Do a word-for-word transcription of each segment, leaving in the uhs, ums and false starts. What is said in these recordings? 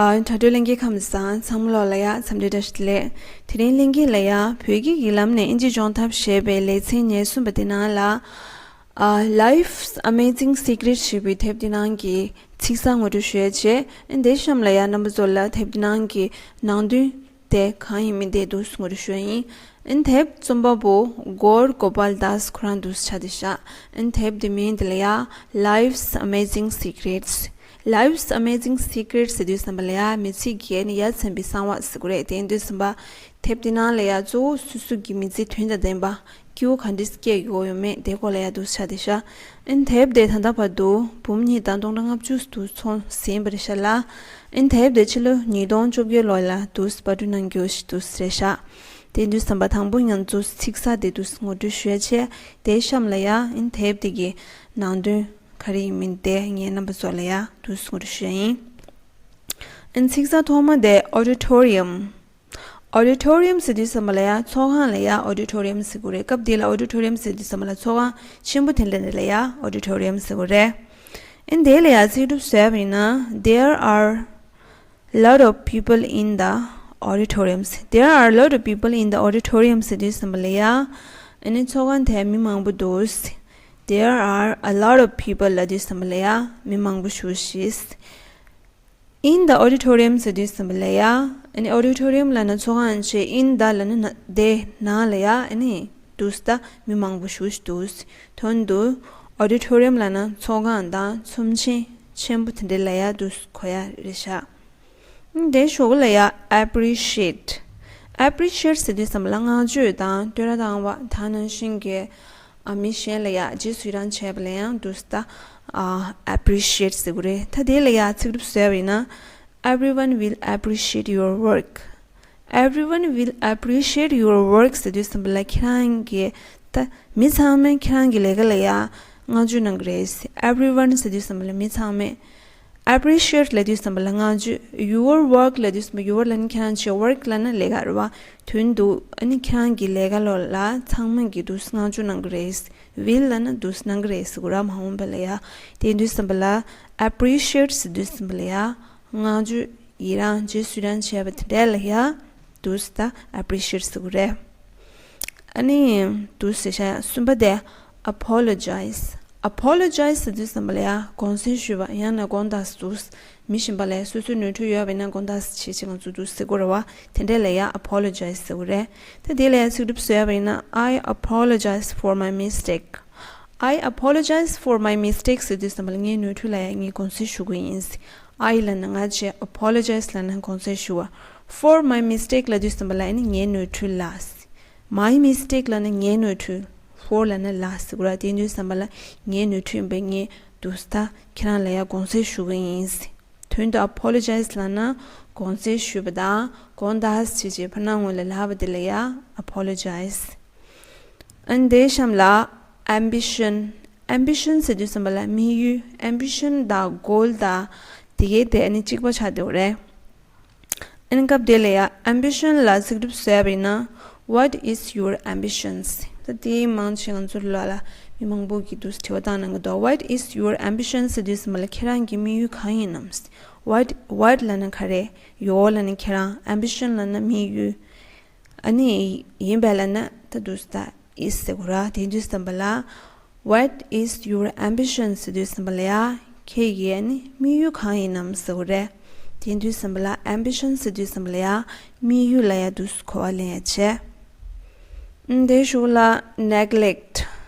ཨ། དྲ་གྲོགས་ལྷན་རྒྱས་ཁམས་བཟང་། ཚང་མ་ལོག་ལ་ཡ་འཚམས་འདྲི་བཀྲ་ཤིས་བདེ་ལེགས། དེ་རིང་ལྷན་རྒྱས་ལ་ཡ་བོད་སྐད་ཀྱི་ལམ་ནས་ཨིན་ཇི་སྦྱོང་ཐབས་ཞེས་པའི་ལེ་ཚན་ཉེར་གསུམ་པ་དེ་ནང་ལ། ཨ། Life's Amazing Secret ཞེས་པའི་དེབ་དེ་ནང་གི་ཚིག་གསར་ངོ་སྤྲོད་ཞུ་ཡ་བྱས། ཨ། དེ་གཤམ་ལ་ཡ་རྣམ་པ་ཚོ་ལ་དེབ་དེ་ནང་གི་ནང་དོན་དེ་གང་ཡིན་མིན་དེ་འདུག་སེ་ངོ་སྤྲོད་ཞུ་ཡ་ཡིན། ཨ། དེབ་རྩོམ་པ་པོ་གོར་གོ་པལ་དཱས་ཁོ་རང་འདུག་སེ་ཆགས་བསྡད་ཤག་ཨ། དེབ་དེ་མིང་དེ་ལ་ཡ་Life's Amazing Secrets། Life's Amazing Secrets ཟེར་དུས་ཙམ་པ་ལ་ཡ་མི་ཚེ་གི་ནི་ཡ་མཚན་པའི་གསང་བ་ཟེར་དགོས་རེད། དེ་ཡིན་དུས་ཙམ་པ་དེབ་དེ་ནང་ལ་ཡ་གཙོ་བོ་སོ་སོ་གི་མི་ཚེ་དོན་དང་ལྡན་པ་སྐྱིད་པོ་ག་འདྲས་སྐྱེལ་དགོས་ཡོད་མེད་དེ་སྐོར་ལ་ཡ་འདུག་སེ་ཆགས་བསྡད་ཤག་ཨ། དེབ་དེ་ད་ལྟ་བར་དུ་འབུམ་གཉིས་དང་སྟོང་ཕྲག་ལྔ་བཅུ་འདུག་སེ་ཚོང་ཟིན་པ་རེད་ཤག་ལ། ཨ། དེབ་དེ་ཕྱི་ལོ་ཉིས་སྟོང་བཅོ་བརྒྱད་ལོ་ལ་འདུག་སེ་པར་སྐྲུན་གནང་རྒྱུ་ཞིག་འདུག་སེ་རེད་ཤག་དེ་ཡིན་དུས་ཙམ་པ་དང་པོ་ང་ཚོ་ཚིག་གསར་དེ་འདུག་སེ་ངོ་སྤྲོད་ཞུ་ཡ་བྱས། དེ་གཤམ་ལ་ཡ་ཨ། དེབ་དེ་གི་ནང་དོན་ག་རེ་ཡིན་མིན་དེ་ངས་རྣམ་པ་ཚོ་ལ་ཡ་འདུག་སེ་ངོ་སྤྲོད་ཞུ་ཡ་ཡིན། ཨ། ཚིག་གསར་ཐོག་མ་དེ་auditorium། Auditorium ཟེར་དུས་ཙམ་པ་ལ་ཡ་ཚོགས་ཁང་ལ་ཡ་auditorium ཟེར་དགོས་རེད། སྐབས་དེ་ལ་auditorium ཟེར་དུས་ཙམ་པ་ལ་ཚོགས་ཁང་ཆེན་པོ་དེ་འདྲ་ལ་ཡ་auditorium ཟེར་དགོས་རེད། ཨ། དེ་ལ་ཡ་ཚིག་གྲུབ་བཟོས་པ་ཡིན་ན། There are lot of people in the auditoriums. There are lot of people in the auditorium ཟེར་དུས་ཙམ་པ་ལ་ཡ། ཨ་ནི་ཚོགས་ཁང་དེ་མི་མང་པོ་འདུག There are a lot of people ལབ་དུས་ཙམ་པ་ལ་ཡ་མི་མང་པོ་ཞེ་པོ་ཞིག In the auditorium ཟེར་དུས་ཙམ་པ་ལ་ཡ། ཨ་ནི་auditorium ལབ་ན་ཚོགས་ཁང་བྱས། In the ལབ་ན་ན་དེ་ནང་ལ་ཡ། ཨ་ནི་འདུག་སེ་མི་མང་པོ་ཞེ་པོ་ཞིག་འདུག་དོན་དུ་auditorium ལབ་ན་ཚོགས་ཁང་དང་ཚོམས་ཆེན་ཆེན་པོ་དེ་འདྲ་ལ་ཡ་འདུག་སེ་གོ་ཡ་རེད་ཤག་དེའི་གཞུག་ལ་ཡ་appreciate། Appreciate ཟེར་དུས་ཙམ་པ་ལ་བསྔགས་བརྗོད་དང་བསྟོད་ར་བཏང་བ་དེ་ནང་བཞིན་གྱི། ཨ། མི་གཞན་ལ་ཡ་རྗེས་སུ་ཡི་རང་བྱས་པ་ལ་ཡང་འདུག་སེ། ཨ། appreciate ཟེར་དགོས་རེད། ད་དེ་ལ་ཡ་ཚིག་གྲུབ་བཟོས་པ་ཡིན་ན། Everyone will appreciate your work. Everyone will appreciate your work ཟེར་དུས་ཙམ་པ་ལ་ཁྱེད་རང་གི། ད་མི་ཚང་མས་ཁྱེད་རང་གི་ལས་ཀ་ལ་ཡ་བསྔགས་བརྗོད་གནང་གི་རེད། Everyone ཟེར་དུས་ཙམ་པ་ལ་མི་ཚང་མས། Appreciate ལབ་དུས་ཙམ་པ་ལ་བསྔགས་བརྗོད། Your work ལབ་དུས་ཙམ་པ། Your ལབ་ན་ཁྱེད་རང་བྱས། Work ལབ་ན་ལས་ཀ་རེད་བ། དོན་དུ་ཨ་ནི་ཁྱེད་རང་གི་ལས་ཀ་ལོ་ལ་ཚང་མ་གིས་འདུག་སེ་བསྔགས་བརྗོད་གནང་གི་རེད། Will ལབ་ན་འདུག་སེ་གནང་གི་རེད་ཟེར་དགོས་ར། མ་འོངས་པ་ལ་ཡ། དེ་དུས་ཙམ་པ་ལ་appreciate ཟེར་དུས་ཙམ་པ་ལ་ཡ་བསྔགས་བརྗོད་ཡི་རང་རྗེས་སུ་ཡི་རང་བྱས་པ་དེ་འདྲ་ལ་ཡ་འདུག་སེ་ད་appreciate ཟེར་དགོས་རེད། ཨ་ནི་འདུག་སེ་བྱ་ཡ། གསུམ་པ་དེ་apologize། Apologize ཟེར་དུས་ཙམ་པ་ལ་ཡ་དགོངས་སེལ་ཞུ་བ། ཡང་ན་དགོངས་དག་འདུག་མི་གཞན་པ་ལ་སོ་སོའི་ནོར་འཁྲུལ་ཡོད་པ་ཡིན་ན་དགོངས་དག་བྱེད་ཅེས་ང་ཚོ་འདུག་ཟེར་དགོས་རེད་བ། དེ་འདྲ་ལ་ཡ་apologize ཟེར་དགོས་རེད། ད་དེ་ལ་ཡ་ཚིག་གྲུབ་བཟོས་པ་ཡིན་ན། I apologize for my mistake. I apologize for my mistake ཟེར་དུས་ཙམ་པ་ལ་ངའི་ནོར་འཁྲུལ་ལ་ཡ་ངས་དགོངས་སེལ་ཞུ་གི་ཡིན། I ལབ་ན་ང་བྱས། Apologize ལབ་ན་དགོངས་སེལ་ཞུ་བ། For my mistake ལབ་དུས་ཙམ་པ་ལ་ཨ་ནི་ངའི་ནོར་འཁྲུལ་ལ། My mistake ལབ་ན་ངའི་ནོར་འཁྲུལ། For ལབ་ན་ལ་ཟེར་དགོས་ར། དེ་དུས་ཙམ་པ་ལ་ངའི་ནོར་འཁྲུལ་ཡིན་པས་ངས་འདུག་སེ་ད་ཁྱེད་རང་ལ་ཡ་དགོངས་སེལ་ཞུ་གི་ཡིན། དོན་དུ་apologize ལབ་ན་དགོངས་སེལ་ཞུ་བ་དང་དགོངས་དག་བྱེད་ཅེས་ཕར་ནང་ངོས་ལ་ལབ་པ་དེ་ལ་ཡ་apologize། ཨ་ནི་དེའི་གཤམ་ལ་ambition། Ambition ཟེར་དུས་ཙམ་པ་ལ་དམིགས་ཡུལ། Ambition དང་goal དང་དེ་གའི་དེ་ཨ་ནི་གཅིག་པ་ཆགས་བསྡད་ཡོད་རེད། ཨ་ནི་སྐབས་དེ་ལ་ཡ་ambition ལ་ཚིག་གྲུབ་བཟོས་པ་ཡིན་ན། What is your ambitions? ད་དེ་མང་ཆེ་ང་ཚོ་ལ་ལ་མི་མང་པོ་གིས་འདུག་སེ་དྲི་བ་བཏང་གནང་གི་འདུག What is your ambition ཟེར་དུས་ཙམ་པ་ལ་ཁྱེད་རང་གི་དམིགས་ཡུལ་གང་ཡིན་ནམ། What, what ལབ་ན་ག་རེ། Your ལབ་ན་ཁྱེད་རང་། Ambition ལབ་ན་དམིགས་ཡུལ། ཨ་ནི་ཡིན་པས་ལབ་ན་ད་འདུག་སེ་ད་is ཟེར་དགོས་ར། དེ་དུས་ཙམ་པ་ལ། What is your ambition ཟེར་དུས་ཙམ་པ་ལ་ཡ། ཁྱེད་ཀྱི་ཨ་ནི་དམིགས་ཡུལ་གང་ཡིན་ནམ་ཟེར་དགོས་རེད། དེ་དུས་ཙམ་པ་ལ་ambition ཟེར་དུས་ཙམ་པ་ལ་ཡ། དམིགས་ཡུལ་ལ་ཡ་འདུག་སེ་གོ་བ་ལེན་ཡ་བྱས། ཨ་ནི་དེའི་གཞུག་ལ་neglect།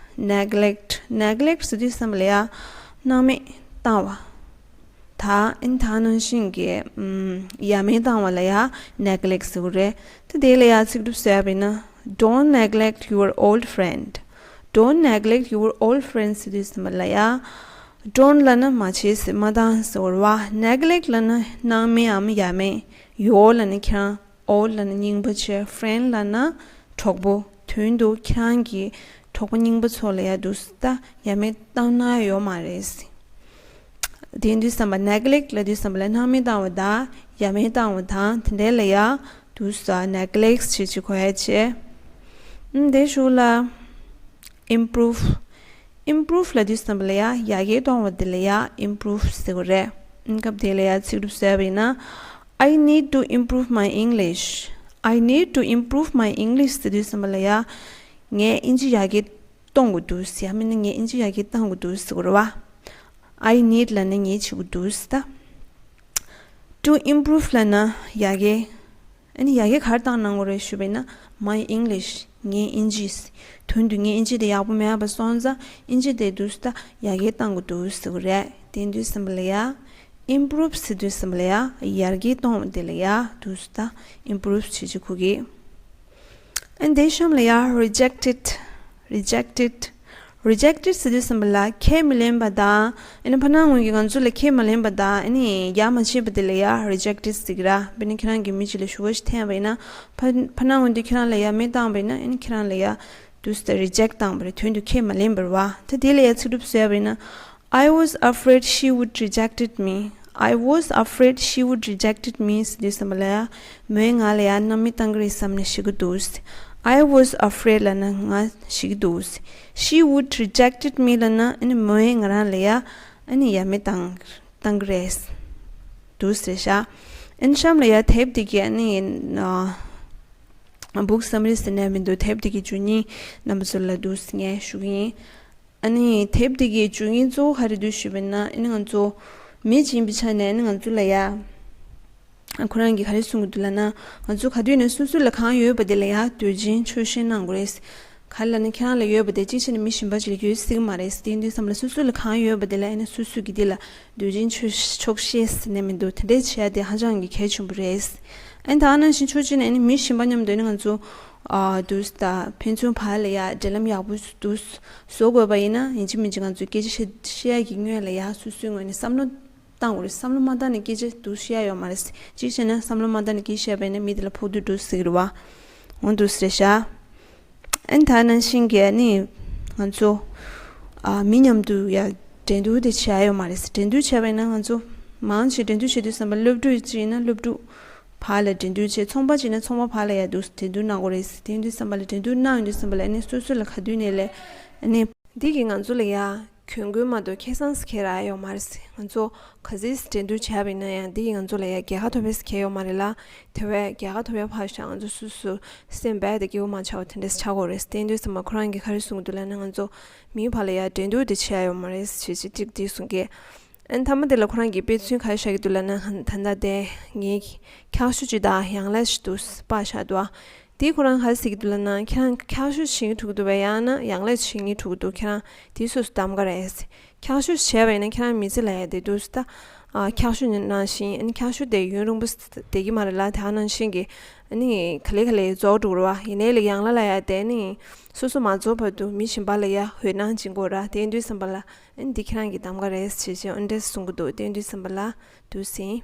Neglect། Neglect ཟེར་དུས་ཙམ་པ་ལ་ཡ། སྣང་མེད་བཏང་བ། ད་ཨིན་ད་ནང་བཞིན་གྱི་ཨམ་ཡ་མེད་བཏང་བ་ལ་ཡ་neglect ཟེར་གྱི་རེད། ད་དེ་ལ་ཡ་ཚིག་གྲུབ་བཟོས་པ་ཡིན་ན། Don't neglect your old friend. Don't neglect your old friend ཟེར་དུས་ཙམ་པ་ལ་ཡ། Don't ལབ་ན་མ་བྱེད་ཟེར་མ་བཏང་ཟེར་བ། Neglect ལབ་ན་སྣང་མེད་འམ་ཡ་མེད། Your ལབ་ན་ཁྱེད་རང་། Old ལབ་ན་རྙིང་པ་བྱས། Friend ལབ་ན་གྲོགས་པོ། དོན་དུ་ཁྱེད་རང་གི་གྲོགས་པོ་རྙིང་པ་ཚོ་ལ་ཡ་འདུག་སེ་ད་ཡ་མེད་བཏང་ན་ཡོད་མ་རེད། དེ་དུས་ཙམ་པ་neglect ལབ་དུས་ཙམ་པ་ལ་སྣང་མེད་བཏང་བ་དང་ཡ་མེད་བཏང་བ་དང་དེ་འདྲ་ལ་ཡ་འདུག་སེ་neglect བྱེད་ཅིག་གོ་ཡ་བྱས། ཨ་ནི་དེའི་གཞུག་ལ་improve། Improve ལབ་དུས་ཙམ་པ་ལ་ཡ་ཡར་རྒྱས་གཏོང་བ་དེ་ལ་ཡ་improve ཟེར་གྱི་རེད། ཨ་ནི་སྐབས་དེ་ལ་ཡ་ཚིག་གྲུབ་བཟོས་པ་ཡིན་ན། I need to improve my English. I need to improve my English ཟེར་དུས་ཙམ་པ་ལ་ཡ། ངས་ཨིན་ཇི་ཡར་རྒྱས་གཏོང་དགོས་འདུག་ཟེར། ཡང་མིན་ན་ངས་ཨིན་ཇི་ཡར་རྒྱས་གཏང་དགོས་འདུག་ཟེར་དགོས་རེད་བ། I need ལབ་ན་ངས་བྱེད་དགོས་འདུག་ཟེར་ད། To improve ལབ་ན་ཡར་རྒྱས། ཨ་ནི་ཡར་རྒྱས་ག་རེ་བཏང་གནང་དགོས་རེད་ཞུས་པ་ཡིན་ན། My English ངའི་ཨིན་ཇི། དོན་དུ་ངའི་ཨིན་ཇི་དེ་ཡག་པོ་མེད་པ་སོང་ཙང་ཨིན་ཇི་དེ་འདུག་ཟེར་ད་ཡར་རྒྱས་གཏང་དགོས་འདུག་ཟེར་དགོས་རེད། དེ་དུས་ཙམ་པ་ལ་ཡ། Improve ཟེར་དུས་ཙམ་པ་ལ་ཡ་ཡར་རྒྱས་གཏོང་བ་དེ་ལ་ཡ་འདུག་ཟེར་ད་improve བྱེད་ཀྱི་གོ་གི། ཨ་ནི་དེ་གཤམ་ལ་ཡ་rejected། Rejected། Rejected ཟེར་དུས་ཙམ་པ་ལ་ཁས་མི་ལེན་པ་དང་། ཨ་ནི་ཕར་ནང་ངོས་ཀྱིས་ང་ཚོ་ལ་ཁས་མ་ལེན་པ་དང་ཨ་ནི་ཡ་མ་བྱས་པ་དེ་ལ་ཡ་rejected ཟེར་གི་ར། དཔེར་ན་ཁྱེད་རང་གིས་མི་གཅིག་ལ་ཞུ་བ་ཞིག་འཐེན་པ་ཡིན་ན། ཕར་ཕར་ནང་ངོས་དེ་ཁྱེད་རང་ལ་ཡ་མེ་བཏང་བ་ཡིན་ན་ཨ་ནི་ཁྱེད་རང་ལ་ཡ་འདུག་ཟེར་ད་reject བཏང་བ་རེད། དོན་དུ་ཁས་མ་ལེན་པ་རེད་བ། ད་དེ་ལ་ཡ་ཚིག་གྲུབ་བཟོས་པ་ཡིན་ན། I was afraid she would rejected me. I was afraid she would rejected me ཟེར་དུས་ཙམ་པ་ལ་ཡ། མོས་ང་ལ་ཡ་སྣང་མེད་བཏང་གི་རེད་བསམ་ནས་ཞུ་གི་འདུག I was afraid ལབ་ན་ང་ཞུ་གི་འདུག She would rejected me ལབ་ན་ཨ་ནི་མོས་ང་རང་ལ་ཡ་ཨ་ནི་ཡ་མེད་བཏང་བཏང་གི་རེད། འདུག་ཟེར་ཤག་ཨ་ནི་གཤམ་ལ་ཡ་དེབ་དེ་གི་ཨ་ནི་ཨ། book summary ཟེར་ནས་མི་འདུག་དེབ་དེ་གི་བརྗོད་སྙིང་རྣམ་པ་ཚོ་ལ་འདུག་ངས་ཞུ་གི་ཡིན། ཨ་ནི་དེབ་དེ་གི་བརྗོད་སྙིང་གཙོ་བོ་ག་རེ་འདུག་ཞུས་པ་ཡིན་ན། ཨ་ནི་ང་ཚོ་མི་གཅིག་ཡིན་པའི་ཆ་ནས་ཨ་ནི་ང་ཚོ་ལ་ཡ། ཨ་ཁོ་རང་གིས་ག་རེ་གསུང་གི་འདུག་ལབ་ན། ང་ཚོ་ག་དུས་ནས་སོ་སོ་ལ་གང་ཡོད་པ་དེ་ལ་ཡ་འདོད་ཆེན་ཆོག་ཤེས་གནང་དགོས་རེད། ག་རེ་ལབ་ན་ཁྱེད་རང་ལ་ཡོད་པ་དེ་གཅིག་བྱས་ན་མི་གཞན་པ་ཅིག་ལ་ཡོད་སྲིད་ཀྱི་མ་རེད། དེ་ཡིན་དུས་ཙམ་ལ་སོ་སོ་ལ་གང་ཡོད་པ་དེ་ལ་ཨ་ནི་སོ་སོ་གི་དེ་ལ་འདོད་ཆེན་ཆོག་ཆོག་ཤེས་ཟེར་ནས་མི་འདུག་དེ་འདྲས་བྱེད་ཡ་དེ་ཧ་ཅང་གི་གལ་ཆེན་པོ་རེད། ཨ་ནི་ད་ག་ནང་བཞིན་ཕྱོགས་གཅིག་ནས་ཨ་ནི་མི་གཞན་པ་མཉམ་དུ་ཨ་ནི་ང་ཚོ་ཨ་འདུག་ད་ཕན་ཚུན་བར་ལ་ཡ་འབྲེལ་ལམ་ཡག་པོ་འདུག་བཟོ་དགོས་པ་ཡིན་ན། ཡིན་གཅིག་མིན་གཅིག་ང་ཚོས་སྐད་ཆ་བཤད་བཤད་ཡ་གི་སྔོན་ལ་ཡ་སོ་སོའི་ངོས་ནས་བསམ་བློ་བཏང་དགོས་རེད། བསམ་བློ་མ་བཏང་ནས་སྐད་ཆ་འདུག་བཤད་ཡ་ཡོད་མ་རེད། གཅིག་བྱས་ན་བསམ་བློ་མ་བཏང་ནས་སྐད་ཆ་བཤད་པ་ཡིན་ན་མི་དེ་ལ་ཕོག་ཐུག་འགྲོ་སྲིད་ཀྱི་རེད་བ། འོ་འདུག་སེ་རེད་ཤག་ཨ་ནི་ད་ནང་བཞིན་གྱི་ཨ་ནི་ང་ཚོ་ཨ་མི་མཉམ་དུ་ཡ་འགྲན་བསྡུར་དེ་བྱེད་ཡ་ཡོད་མ་རེད། འགྲན་བསྡུར་བྱས་པ་ཡིན་ན་ང་ཚོ་མང་ཆེ་འགྲན་བསྡུར་བྱེད་དུས་ཙམ་པ་སློབ་ཕྲུག་ཅིག་ཡིན་ན་སློབ་ཕྲུག་བར་ལ་འགྲན་བསྡུར་བྱེད། ཚོང་པ་ཅིག་ཡིན་ན་ཚོང་པ་བར་ལ་ཡ་འདུག་འགྲན་བསྡུར་གནང་དགོས་རེད། དེ་ཡིན་དུས་ཙམ་པ་ལ་འགྲན་བསྡུར་གནང་ཡོང་དུས་ཙམ་པ་ལ་ཨ་ནི་སོ་སོ་ལ་ག་དུས་ནས་ལས་ཨ་ནི། འདི་གིས་ང་ཚོ་ལ་ཡ་གྱོང་གུན་མ་གཏོགས་ཁེ་བཟང་ཟེར་མཁན་རག་ཡོད་མ་རེད། ང་ཚོ་ག་ཚོད་འགྲན་བསྡུར་བྱས་པ་ཡིན་ན་ཡང་འདི་གིས་ང་ཚོ་ལ་ཡ་རྒྱལ་ཁ་ཐོབ་པ་ཟེར་མཁན་ཡོད་མ་རེད་ལ། དེ་བས་རྒྱལ་ཁ་ཐོབ་ཡ་ཕར་བཞག་ང་ཚོ་སོ་སོ་སེམས་པ་དེ་སྐྱིད་པོ་མ་ཆགས་པ་དེ་འདྲས་ཆགས་དགོས་རེད། དེ་ཡིན་དུས་ཙམ་པ་ཁོ་རང་གིས་ག་རེ་གསུང་གི་འདུག་ལབ་ན། ང་ཚོ་མིའི་བར་ལ་ཡ་འགྲན་བསྡུར་དེ་བྱེད་ཡ་ཡོད་མ་རེད་ཞེས་ཅིག་འདི་གསུང་གི། ཨ་ནི་མཐའ་མ་དེ་ལ་ཁོ་རང་གིས་དཔེ་མཚོན་ག་རེ་བཞག་གི་འདུག་ལབ་ན། ད་ལྟ་དེ་ངའི་འཁྱག་ཤུབས་ཅིག་དང་ཡང་ལེ་ཞིག་འདུག་པར་བཞག་འདུག་ཨ། དེ་ཁོ་རང་ག་རེ་ཟེར་གི་འདུག་ལབ་ན། ཁྱེད་རང་འཁྱག་ཤུབས་བྱེད་སྙིང་བྲོ་གི་འདུག་པས། ཡང་ན་ཡང་ལེ་བྱེད་སྙིང་བྲོ་གི་འདུག་ཁྱེད་རང་དེ་སོ་སོ་གདམ་ག་རེད། འཁྱག་ཤུབས་བྱས་པ་ཡིན་ན་ཁྱེད་རང་མི་ཚེ་ལ་ཡ་དེ་འདུག་ཟེར་ད། ཨ་འཁྱག་ཤུབས་ནང་བཞིན། ཨ་ནི་འཁྱག་ཤུབས་དེ་ཡུན་རིང་པོ་བསྡད་ཀྱི་མ་རེད་ལ། དེ་ནང་བཞིན་གྱི་ཨ་ནི་ག་ལེ་ག་ལེ་རྫོགས་འགྲོ་གི་རེད་བ། ཡིན་ནའི་ལས་ཡང་ལེ་ལ་ཡ་དེ་ནི་སོ་སོ་མ་རྫོགས་བར་དུ་མི་གཞན་པ་ལ་ཡ་འོད་སྣང་སྦྱིན་དགོས་ར། དེ་ཡིན་དུས་ཙམ་པ་ལ་ཨ་ནི་འདི་ཁྱེད་རང་གིས་གདམ་ག་རེད་ཞེས་བྱས་ཨ་འདྲས་གསུང་གི་འདུག་དེ་ཡིན་དུས་ཙམ་པ་ལ་འདུག་སེ།